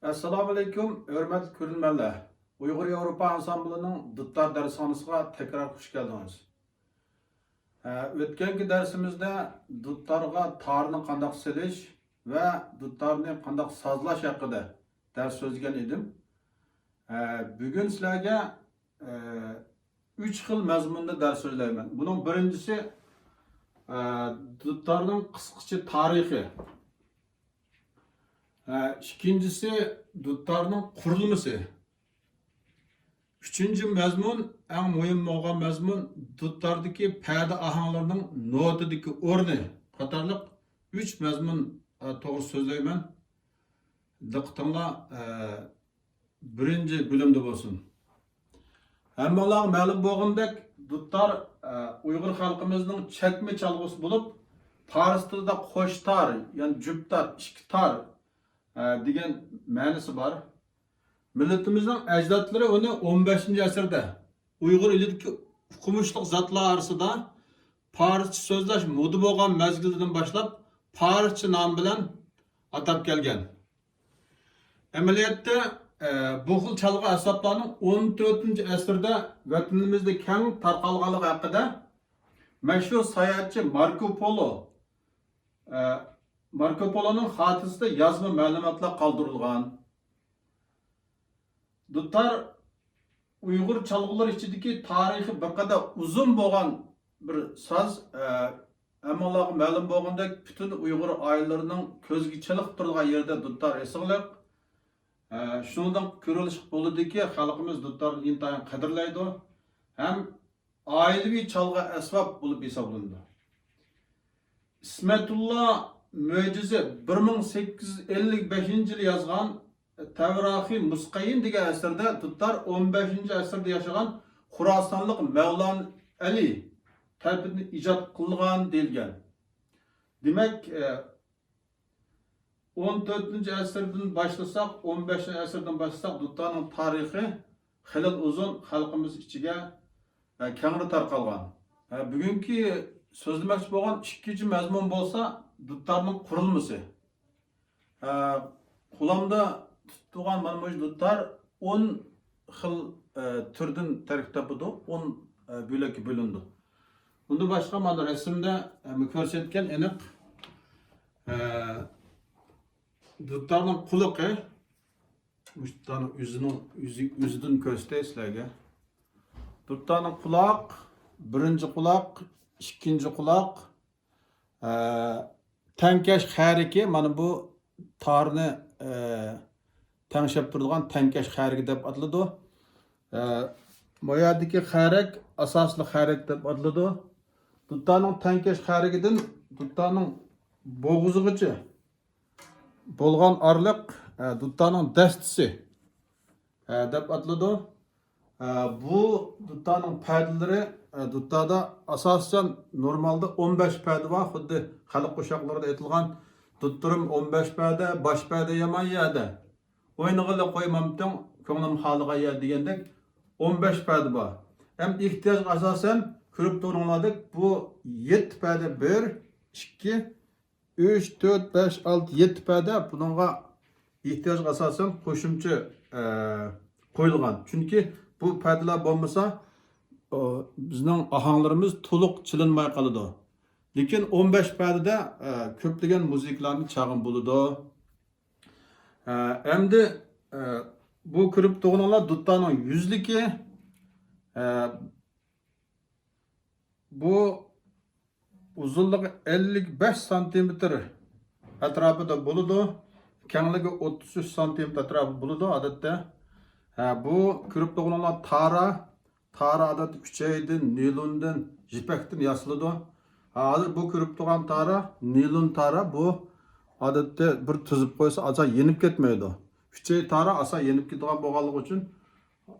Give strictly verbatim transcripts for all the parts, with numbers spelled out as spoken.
ئەسسالامۇئەلەيكۇم، ھۆرمەتلىك كۆرۈرمەنلەر! ئۇيغۇر ياۋروپا ئانسامبىلىنىڭ دۇتار دەرسخانىسىغا تەكرار خۇش كەلدىڭىز. ئە، ئۆتكەنكى دەرسىمىزدە دۇتارغا تارنى قانداق سېلىش ۋە دۇتارنى قانداق سازلاش ھەققىدە دەرس سۆزلىگەن ئىدىم. ئە، بۈگۈن سىلەرگە، ئە، ئۈچ خىل مەزمۇندا دەرس سۆزلەيمەن. بۇنىڭ بىرىنچىسى، ئە، دۇتارنىڭ قىسقىچە تارىخى. ئە، ئىككىنچىسى، دۇتارنىڭ قۇرۇلمىسى. ئۈچىنچى مەزمۇن، ئەڭ مۇھىم بولغان مەزمۇن، دۇتاردىكى پەدە ئاھاڭلىرىنىڭ نوتىدىكى ئورنى قاتارلىق ئۈچ مەزمۇن، ئە، توغرىسىدا سۆزلەيمەن. دىققىتىڭلار، ئە، بىرىنچى بۆلۈمدە بولسۇن. ھەممىڭلارغا مەلۇم بولغىنىدەك، دۇتار، ئە، ئۇيغۇر خەلقىمىزنىڭ چەكمە چالغۇسى بولۇپ، پارس تىلىدا قوش تار، يەنى جۈپ تار، ئىككى تار، ئە، دېگەن مەنىسى بار. مىللىتىمىزنىڭ ئەجدادلىرى ئۇنى ئون بەشىنچى ئەسىردە ئۇيغۇر ئېلىدىكى ئوقۇمۇشلۇق زاتلار ئارىسىدا پارسچە سۆزلەش مودا بولغان مەزگىلدىن باشلاپ پارسچە نام بىلەن ئاتاپ كەلگەن. ئەمەلىيەتتە، ئە، بۇ خىل چالغۇ ئەسۋابلارنىڭ ئون تۆتىنچى ئەسىردە ۋەتىنىمىزدە كەڭ تارقالغانلىقى ھەققىدە مەشھۇر ساياھەتچى ماركو پولو، ئە، ماركو پولونىڭ خاتىرىسىدە يازما مەلۇماتلار قالدۇرۇلغان. دۇتار ئۇيغۇر چالغۇلىرى ئىچىدىكى تارىخى بىر قەدەر ئۇزۇن بولغان بىر ساز. ئە، ھەممىڭلارغا مەلۇم بولغاندەك، پۈتۈن ئۇيغۇر ئائىلىلىرىنىڭ كۆزگە چېلىقىپ تۇرىدىغان يېرىدە دۇتار ئېسىقلىق. ئە، شۇنىڭدىن كۆرۈۋېلىشقا بولىدۇكى، خەلقىمىز دۇتارنى ئىنتايىن قەدىرلەيدۇ ھەم ئائىلىۋى چالغۇ ئەسۋاب بولۇپ ھېسابلىنىدۇ. ئىسمەتۇللا مۆجىزى بىر مىڭ سەككىز يۈز ئەللىك بەشىنچى يىلى يازغان تەۋراخى مۇسقەيىن دېگەن ئەسىرىدە دۇتار ئون بەشىنچى ئەسىردە ياشىغان خوراسانلىق مەۋلان ئەلى تەرىپىدىن ئىجاد قىلغان دېيىلگەن. دېمەك، ئە، ئون تۆتىنچى ئەسىردىن باشلىساق، ئون بەشىنچى ئەسىردىن باشلىساق، دۇتارنىڭ تارىخى خېلى ئۇزۇن، خەلقىمىز ئىچىگە، ئە، كەڭرى تارقالغان. ئە، بۈگۈنكى سۆزلىمەكچى بولغان ئىككىنچى مەزمۇن بولسا دۇتارنىڭ قۇرۇلمىسى. ئە، قولۇمدا تۇتۇپ تۇرغان مانا مۇشۇ دۇتار ئون خىل، ئە، تۈردىن تەركىب تاپىدۇ، ئون، ئە، بۆلەككە بۆلۈنىدۇ. ئۇندىن باشقا مانا رەسىمدە، ئە، كۆرسەتكەن ئېنىق، ئە، دۇتارنىڭ قۇلىقى، مۇشۇ دۇتارنىڭ ئۆزىنىڭ، ئۆزى، ئۆزىدىن كۆرسىتەي سىلەرگە. دۇتارنىڭ قۇلاق، بىرىنچى قۇلاق، ئىككىنچى قۇلاق، ئە، تەڭكەش خەرىكى، مانا بۇ تارنى، ئە، تەڭشەپ تۇرىدىغان تەڭكەش خەرىكى دەپ ئاتىلىدۇ. ئە، بۇ يەردىكى خەرەك ئاساسلىق خەرەك دەپ ئاتىلىدۇ. دۇتارنىڭ تەڭكەش خەرىكىدىن دۇتارنىڭ بوغۇزىغىچە بولغان ئارىلىق، ئە، دۇتارنىڭ دەستىسى، ئە، دەپ ئاتىلىدۇ. ئە، بۇ دۇتارنىڭ پەدىلىرى، ئە، دۇتاردا ئاساسەن نورمالدا ئون بەش پەدە بار. خۇددى خەلق قوشاقلىرىدا ئېيتىلغان، دۇتتۇرۇم ئون بەش پەدە، باش پەدە يامان يەردە. ئوينىغىلى قويمامتىڭ، كۆڭلۈم خالىغان يەر دېگەندەك ئون بەش پەدە بار. ھەم ئېھتىياجغا ئاساسەن كۆرۈپ تۇرۇڭلاردەك بۇ يەتتە پەدە، بىر، ئىككى، ئۈچ، تۆت، بەش، ئالتە، يەتتە پەدە بۇنىڭغا ئېھتىياجغا ئاساسەن قوشۇمچە، ئە، قويۇلغان. چۈنكى بۇ پەدىلەر بولمىسا، ئۇ، بىزنىڭ ئاھاڭلىرىمىز تولۇق چېلىنماي قالىدۇ. لېكىن ئون بەش پەدىدە، ئە، كۆپلىگەن مۇزىكىلارنى چالغىلى بولىدۇ. ئە، ئەمدى، ئە، بۇ كۆرۈپ تۇرغىنىڭلار دۇتارنىڭ يۈزلۈكى، ئە، بۇ ئۇزۇنلۇقى ئەللىك بەش سانتىمېتىر ئەتراپىدا بولىدۇ. كەڭلىكى ئوتتۇز ئۈچ سانتىمېتىر ئەتراپىدا بولىدۇ ئادەتتە. ھە، بۇ كۆرۈپ تۇرغىنىڭلار تارا. تارا ئادەتتە ئۈچەيدىن، نىلوندىن، يىپەكتىن ياسىلىدۇ. ھازىر بۇ كۆرۈپ تۇرغان تارا، نىلون تارا، بۇ ئادەتتە بىر تىزىپ قويسا ئاسان يېنىپ كەتمەيدۇ. ئۈچەي تارا ئاسان يېنىپ كېتىدىغان بولغانلىقى ئۈچۈن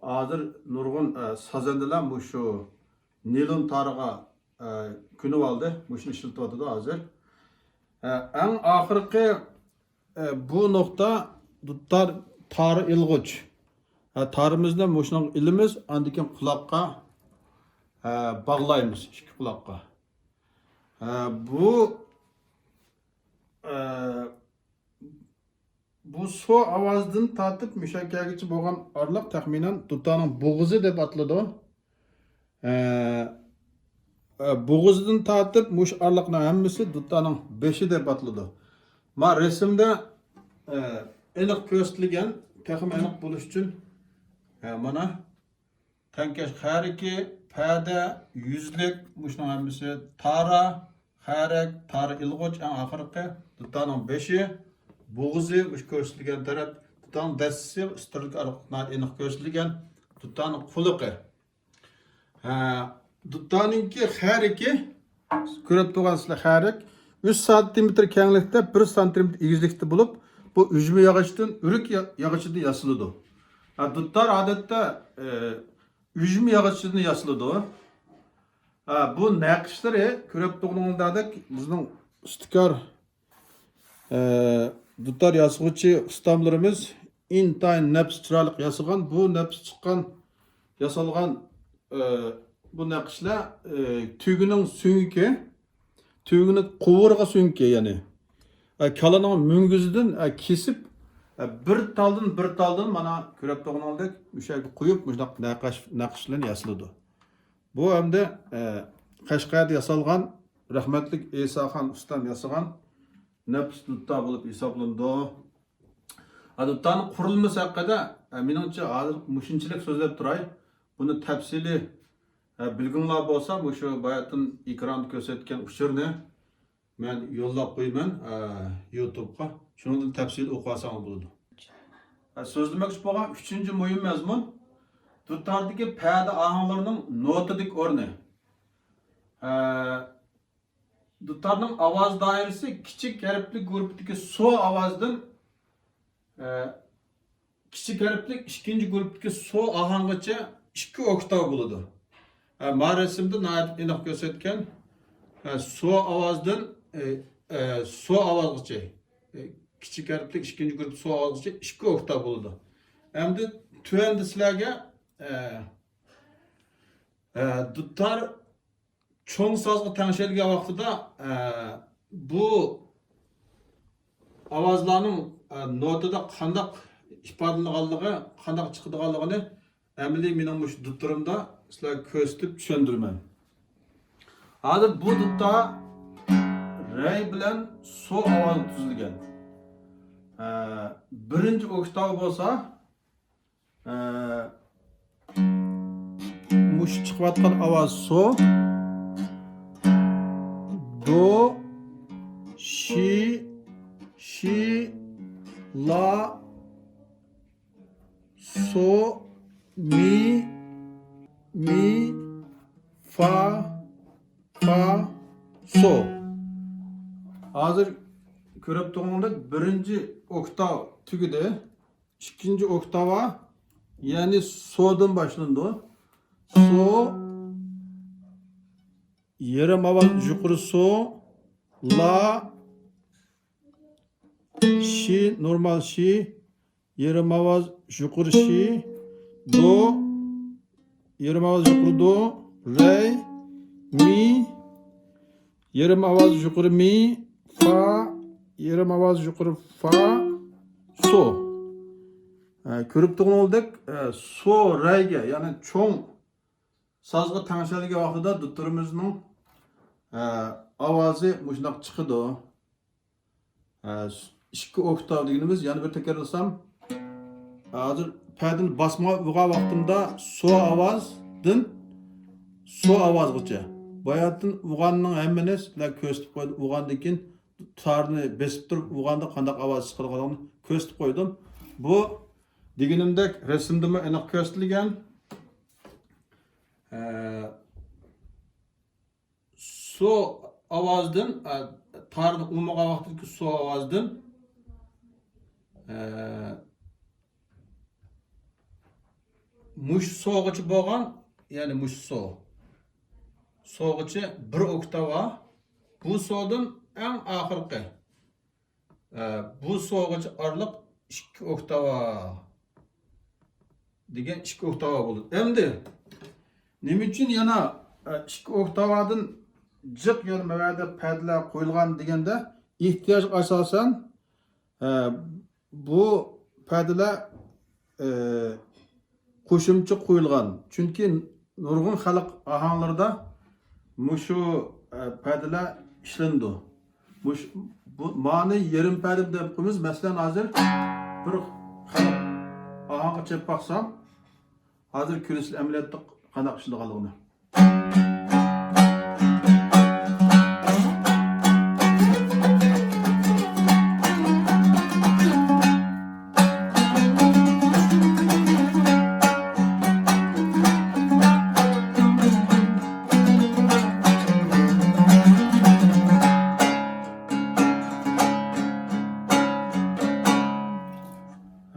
ھازىر نۇرغۇن، ئە، سازەندىلەر مۇشۇ نىلون تارىغا، ئە، كۆنۈۋالدى. مۇشۇنى ئىشلىتىۋاتىدۇ ھازىر. ئە، ئەڭ ئاخىرقى، ئە، بۇ نۇقتا دۇتار تارى ئىلغۇچ. ئە، تارىمىزنى مۇشۇنىڭغا ئىلىمىز، ئاندىن كېيىن قۇلاققا، ئە، باغلايمىز، ئىككى قۇلاققا. ئە، بۇ، ئە، بۇ سو ئاۋازىدىن تارتىپ مۇشەككەگىچە بولغان ئارىلىق تەخمىنەن دۇتارنىڭ بوغۇزى دەپ ئاتىلىدۇ. ئە، ئە، بوغۇزىدىن تارتىپ مۇشۇ ئارىلىقنىڭ ھەممىسى دۇتارنىڭ بېشى دەپ ئاتىلىدۇ. ما رەسىمدە، ئە، ئېنىق كۆرسىتىلگەن، تېخىمۇ ئېنىق بولۇش ئۈچۈن، ئە، مانا تەڭكەش خەرىكى، پەدە، يۈزلۈك، مۇشۇنىڭ ھەممىسى تارا، خەرەك، تارا ئىلغۇچ، ئەڭ ئاخىرقى دۇتارنىڭ بېشى، بوغۇزى، مۇشۇ كۆرسىتىلگەن تەرەپ، دۇتارنىڭ دەستىسى، ئۈستۈرلۈك ئارىلىقى ئېنىق كۆرسىتىلگەن، دۇتارنىڭ قۇلىقى. ھە، دۇتارنىڭكى خەرىكى، كۆرۈپ تۇرغانسىلەر، خەرەك ئۈچ سانتىمېتىر كەڭلىكتە، بىر سانتىمېتىر ئېگىزلىكتە بولۇپ، بۇ ئۈجمە ياغىچىدىن، ئۆرۈك يا-، ياغىچىدىن ياسىلىدۇ. ھە، دۇتار ئادەتتە، ئە، ئۈجمە ياغىچىدىن ياسىلىدۇ. ھە، بۇ نەقىشلىرى كۆرۈپ تۇرغىنىڭىزدەك بىزنىڭ ئۇستىكار، ئە، دۇتار ياسىغۇچى ئۇستاملىرىمىز ئىنتايىن نەپىس چىرايلىق ياسىغان. بۇ نەپىس چىققان، ياسالغان، ئە، بۇ نەقىشلەر، ئە، تۆگىنىڭ سۆڭىكى، تۆگىنىڭ قوۋۇرغا سۆڭىكى، يەنى، ئە، كالىنىڭ مۈڭگۈزىدىن، ئە، كېسىپ، ئە، بىر تالدىن، بىر تالدىن، مانا، كۆرۈپ تۇرغىنىڭىزدەك، مۇشۇ يەرگە قويۇپ، مۇشۇنداق نەقىش، نەقىش بىلەن ياسىلىدۇ. بۇ ئەمدى، ئە، قەشقەردە ياسالغان، رەھمەتلىك ئىساخان ئۇستام ياسىغان نەپىس دۇتار بولۇپ ھېسابلىنىدۇ. ھە، دۇتارنىڭ قۇرۇلمىسى ھەققىدە، ئە، مېنىڭچە ھازىر مۇشۇنچىلىك سۆزلەپ تۇراي. بۇنى تەپسىلىي، ئە، بىلگۈڭلار بولسا، مۇشۇ باياتىن ئېكراندا كۆرسەتكەن ئۇچۇرنى مەن يوللاپ قويىمەن، ئە، يۇتۇبقا. شۇنىڭدىن تەپسىلىي ئوقۇۋالساڭلار بولىدۇ. ئە، سۆزلىمەكچى بولغان ئۈچىنچى مۇھىم مەزمۇن، دۇتاردىكى پەدە ئاھاڭلىرىنىڭ نوتىدىكى ئورنى. ئە، دۇتارنىڭ ئاۋاز دائىرىسى كىچىك ھەرپلىك گۇرۇپپىدىكى سو ئاۋازىدىن، ئە، كىچىك ھەرپلىك ئىككىنچى گۇرۇپپىدىكى سو ئاھاڭغىچە ئىككى ئوكتاۋ بولىدۇ. ئە، ما رەسىمدە ناھايىتى ئېنىق كۆرسەتكەن. ئە، سو ئاۋازدىن، ئە، ئە، سو ئاۋازغىچە، ئە، كىچىك ھەرپلىك ئىككىنچى گۇرۇپپا سو ئاۋازغىچە ئىككى ئوكتاۋ بولىدۇ. ئەمدى تۆۋەندە سىلەرگە، ئە، ئە، دۇتار چوڭ سازغا تەڭشەلگەن ۋاقتىدا، ئە، بۇ ئاۋازلارنىڭ، ئە، نوتىدا قانداق ئىپادىلىنىدىغانلىقى، قانداق چىقىدىغانلىقىنى ئەمەلىي مېنىڭ مۇشۇ دۇتۇرۇمدا سىلەرگە كۆرسىتىپ چۈشەندۈرىمەن. ھازىر بۇ دۇتار رەي بىلەن سو ئاۋازى تۈزۈلگەن. ئە، بىرىنچى ئوكتاۋ بولسا، ئە، مۇشۇ چىقىۋاتقان ئاۋاز سو، دو، شى، شى، لا، سو، مى، مى، فا، فا، سو. ھازىر كۆرۈپ تۇرغىنىڭدەك بىرىنچى ئوكتاۋ تۈگىدى. ئىككىنچى ئوكتاۋا، يەنى سودىن باشلىنىدۇ. سو، يېرىم ئاۋاز يۇقىرى سو، لا، شى، نورمال شى، يېرىم ئاۋاز يۇقىرى شى، دو، يېرىم ئاۋاز يۇقىرى دو، رەي، مى، يېرىم ئاۋاز يۇقىرى مى، فا، يېرىم ئاۋاز يۇقىرى فا، سو. ئە، كۆرۈپ تۇرغىنىڭىزدەك، ئە، سو رەيگە، يەنى چوڭ سازغا تەڭشەلگەن ۋاقتىدا دۇتۇرىمىزنىڭ، ئە، ئاۋازى مۇشۇنداق چىقىدۇ. ئە، ئىككى ئوكتاۋ دېگىنىمىز، يەنە بىر تەكرارلىسام، ھازىر پەدىنى باسما ئۇرغان ۋاقتىمدا سو ئاۋازدىن سو ئاۋازغىچە. باياتىن ئۇرغاننىڭ ھەممىنى سىلەرگە كۆرسىتىپ قويدۇم. ئۇرغاندىن كېيىن تارنى بېسىپ تۇرۇپ ئۇرغاندا قانداق ئاۋاز چىقىدىغانلىقىنى كۆرسىتىپ قويدۇم. بۇ دېگىنىمدەك رەسىمدىمۇ ئېنىق كۆرسىتىلگەن. ئە، سو ئاۋازدىن، ئە، تارنى ئۇرمىغان ۋاقتىدىكى سو ئاۋازدىن، ئە، مۇشۇ سوغىچە بولغان، يەنى مۇشۇ سو. سوغىچە بىر ئوكتاۋا، بۇ سودىن ئەڭ ئاخىرقى، ئە، بۇ سوغىچە ئارىلىق ئىككى ئوكتاۋا دېگەن ئىككى ئوكتاۋا بولىدۇ. ئەمدى نېمە ئۈچۈن يەنە، ئە، ئىككى ئوكتاۋادىن جىق يەنە مەۋەدە پەدىلەر قويۇلغان دېگەندە، ئېھتىياجغا ئاساسەن، ئە، بۇ پەدىلەر، ئى، قوشۇمچە قويۇلغان. چۈنكى نۇرغۇن خەلق ئاھاڭلىرىدا مۇشۇ، ئە، پەدىلەر ئىشلىنىدۇ. مۇش-، بۇ، مانى يېرىم پەدە دەپ قويىمىز. مەسىلەن، ھازىر بىر خەلق ئاھاڭغا چېلىپ باقسام، ھازىر كۆرىسىلەر ئەمەلىيەتتە قانداق ئىشلىنىدىغانلىقىنى.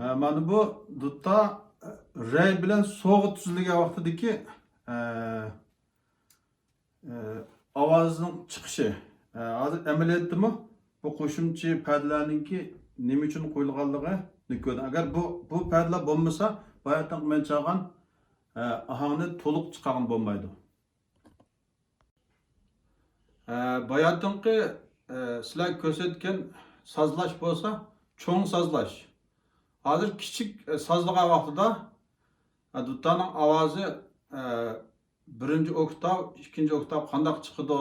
ھە، مانا بۇ دۇتتا رەي بىلەن سوغا تۈزۈلگەن ۋاقتىدىكى، ئە، ئە، ئاۋازنىڭ چىقىشى. ئە، ھازىر ئەمەلىيەتتىمۇ بۇ قوشۇمچە پەدىلەرنىڭكى نېمە ئۈچۈن قويۇلغانلىقىنى كۆردۈم. ئەگەر بۇ، بۇ پەدىلەر بولمىسا، باياتىنقى مەن چالغان، ئە، ئاھاڭنى تولۇق چىقارغىلى بولمايدۇ. ئە، باياتىنقى، ئە، سىلەر كۆرسەتكەن سازلاش بولسا چوڭ سازلاش. ھازىر كىچىك، ئە، سازلىغان ۋاقتىدا، ئە، دۇتانىڭ ئاۋازى، ئە، بىرىنچى ئوكتاۋ، ئىككىنچى ئوكتاۋ قانداق چىقىدۇ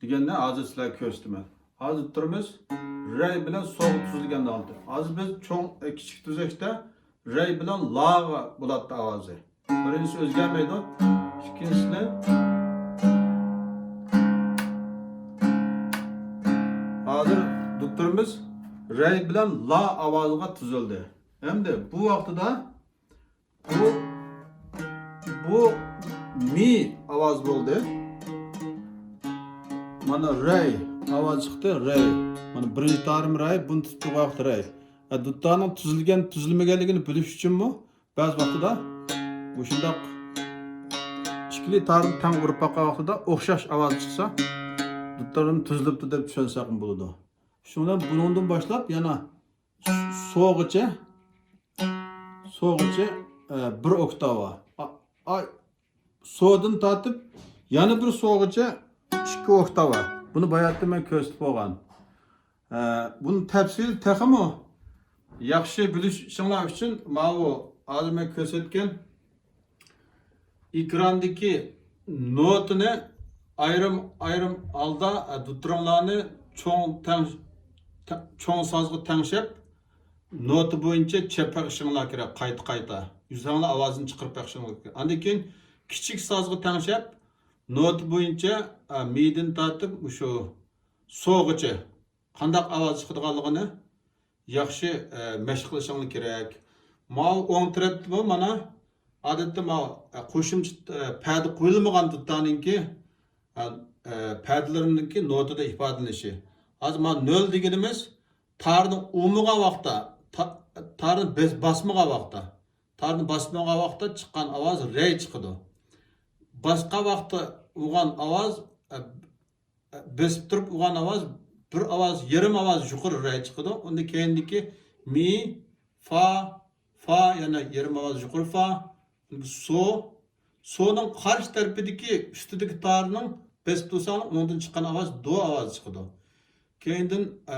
دېگەننى ھازىر سىلەرگە كۆرسىتىمەن. ھازىر تۇرىمىز رەي بىلەن سوغا تۈزۈلگەن ھالىتى. ھازىر بىز چوڭ، ئە، كىچىك تۈزەشتە رەي بىلەن لاغا بولاتتى ئاۋازى. بىرىنچىسى ئۆزگەرمەيدۇ. ئىككىنچىسىنى ھازىر دۇتتۇرىمىز رەي بىلەن لا ئاۋازىغا تۈزۈلدى. ئەمدى بۇ ۋاقتىدا بۇ، بۇ مى ئاۋاز بولدى. مانا رەي ئاۋاز چىقتى، رەي. مانا بىرىنچى تارىم رەي، بۇنى تۇتۇپ تۇرغان ۋاقىت رەي. ئە، دۇتانىڭ تۈزۈلگەن، تۈزۈلمىگەنلىكىنى بىلىش ئۈچۈنمۇ بەزى ۋاقتىدا مۇشۇنداق ئىككىلى تارنى تەڭ ئۇرۇپ باققان ۋاقتىدا ئوخشاش ئاۋاز چىقسا، دۇتارنى تۈزۈلۈپتۇ دەپ چۈشەنسەكمۇ بولىدۇ. شۇنىڭ بىلەن بۇنىڭدىن باشلاپ يەنە سوغىچە، سوغىچە، ئە، بىر ئوكتاۋا. ئا-، ئا-، سودىن تارتىپ يەنە بىر سوغىچە ئىككى ئوكتاۋا. بۇنى باياتتا مەن كۆرسىتىپ بولغان. ئە، بۇنى تەپسىلىي تېخىمۇ ياخشى بىلىشىڭلار ئۈچۈن ماۋۇ ھازىر مەن كۆرسەتكەن ئېكراندىكى نوتىنى ئايرىم-ئايرىم ھالدا، ئە، دۇتتۇرۇڭلارنى چوڭ تەڭ-، تە-، چوڭ سازغا تەڭشەپ، نوتا بويىچە چېلىپ بېقىشىڭلار كېرەك، قايتا-قايتا. ئۆزۈڭلار ئاۋازىنى چىقىرىپ بېقىشىڭلار كېرەك. ئاندىن كېيىن كىچىك سازغا تەڭشەپ، نوتا بويىچە، ئە، مىدىن تارتىپ، مۇشۇ سوغىچە قانداق ئاۋاز چىقىدىغانلىقىنى ياخشى، ئە، مەشىق قىلىشىڭلار كېرەك. ماۋۇ ئوڭ تەرەپتىمۇ مانا، ئادەتتە ماۋۇ، ئە، قوشۇمچە، ئە، پەدە قويۇلمىغان دۇتانىڭكى، ئە، ئە، پەدىلىرىنىڭكى نوتىدا ئىپادىلىنىشى. ھازىر مانا نۆل دېگىنىمىز تارنى ئۇرمىغان ۋاقىتتا، تا-، تارنى بېس-، باسمىغان ۋاقىتتا، تارنى باسمىغان ۋاقىتتا چىققان ئاۋاز رەي چىقىدۇ. باسقان ۋاقىتتا ئۇرغان ئاۋاز، ئە، بېسىپ تۇرۇپ ئۇرغان ئاۋاز، بىر ئاۋاز، يېرىم ئاۋاز يۇقىرى رەي چىقىدۇ. ئۇندىن كېيىندىكى مى، فا، فا، يەنە يېرىم ئاۋاز يۇقىرى فا، سو، سونىڭ قارشى تەرىپىدىكى ئۈستىدىكى تارنىڭ بېسىپ تۇرساڭ، ئۇنىڭدىن چىققان ئاۋاز دو ئاۋازى چىقىدۇ. كېيىندىن، ئە،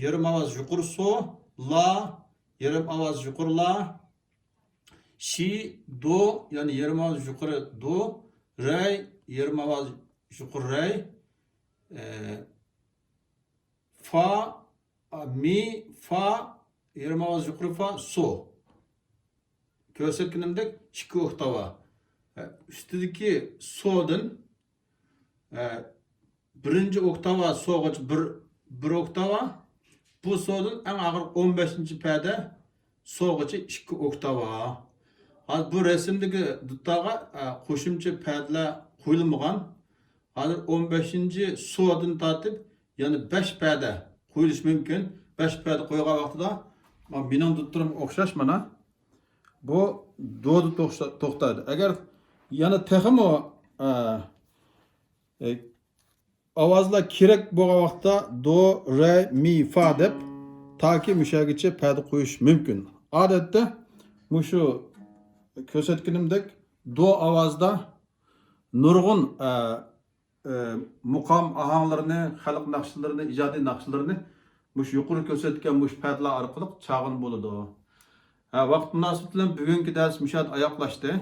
يېرىم ئاۋاز يۇقىرى سو، لا، يېرىم ئاۋاز يۇقىرى لا، شى، دو، يەنى يېرىم ئاۋاز يۇقىرى دو، رەي، يېرىم ئاۋاز يۇقىرى رەي، ئە، فا، ئا، مى، فا، يېرىم ئاۋاز يۇقىرى فا، سو. كۆرسەتكىنىمدەك ئىككى ئوكتاۋا. ئە، ئۈستىدىكى سودىن ئە، بىرىنچى ئوكتاۋا سوغىچە بىر، بىر ئوكتاۋا. بۇ سودىن ئەڭ ئاخىرقى ئون بەشىنچى پەدە سوغىچە ئىككى ئوكتاۋا. ھازىر بۇ رەسىمدىكى دۇتاغا، ئە، قوشۇمچە پەدىلەر قويۇلمىغان. ھازىر ئون بەشىنچى سودىن تارتىپ يەنە بەش پەدە قويۇلۇشى مۇمكىن. بەش پەدە قويغان ۋاقتىدا، مانا مېنىڭ دۇتتۇرۇم ئوخشاش مانا. بۇ دودا توختا-، توختايدۇ. ئەگەر يەنە تېخىمۇ، ئە، ئە، ئاۋازلار كېرەك بولغان ۋاقىتتا دو، رە، مى، فا دەپ تاكى مۇشۇ يەرگىچە پەدە قويۇش مۇمكىن. ئادەتتە مۇشۇ كۆرسەتكىنىمدەك دو ئاۋازدا نۇرغۇن، ئە، ئە، مۇقام ئاھاڭلىرىنى، خەلق ناخشىلىرىنى، ئىجادىي ناخشىلىرىنى مۇشۇ يۇقىرىدا كۆرسەتكەن مۇشۇ پەردىلەر ئارقىلىق چاغىنى بولىدۇ. ھە، ۋاقىت مۇناسىۋىتى بىلەن بۈگۈنكى دەرس مۇشۇ يەردە ئاياغلاشتى.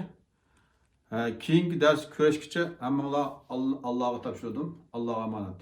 ھە، كېيىنكى دەرس كۆرۈشكىچە ھەممىڭلار ئاللا، ئاللاغا تاپشۇردۇم. ئاللاغا ئامانەت.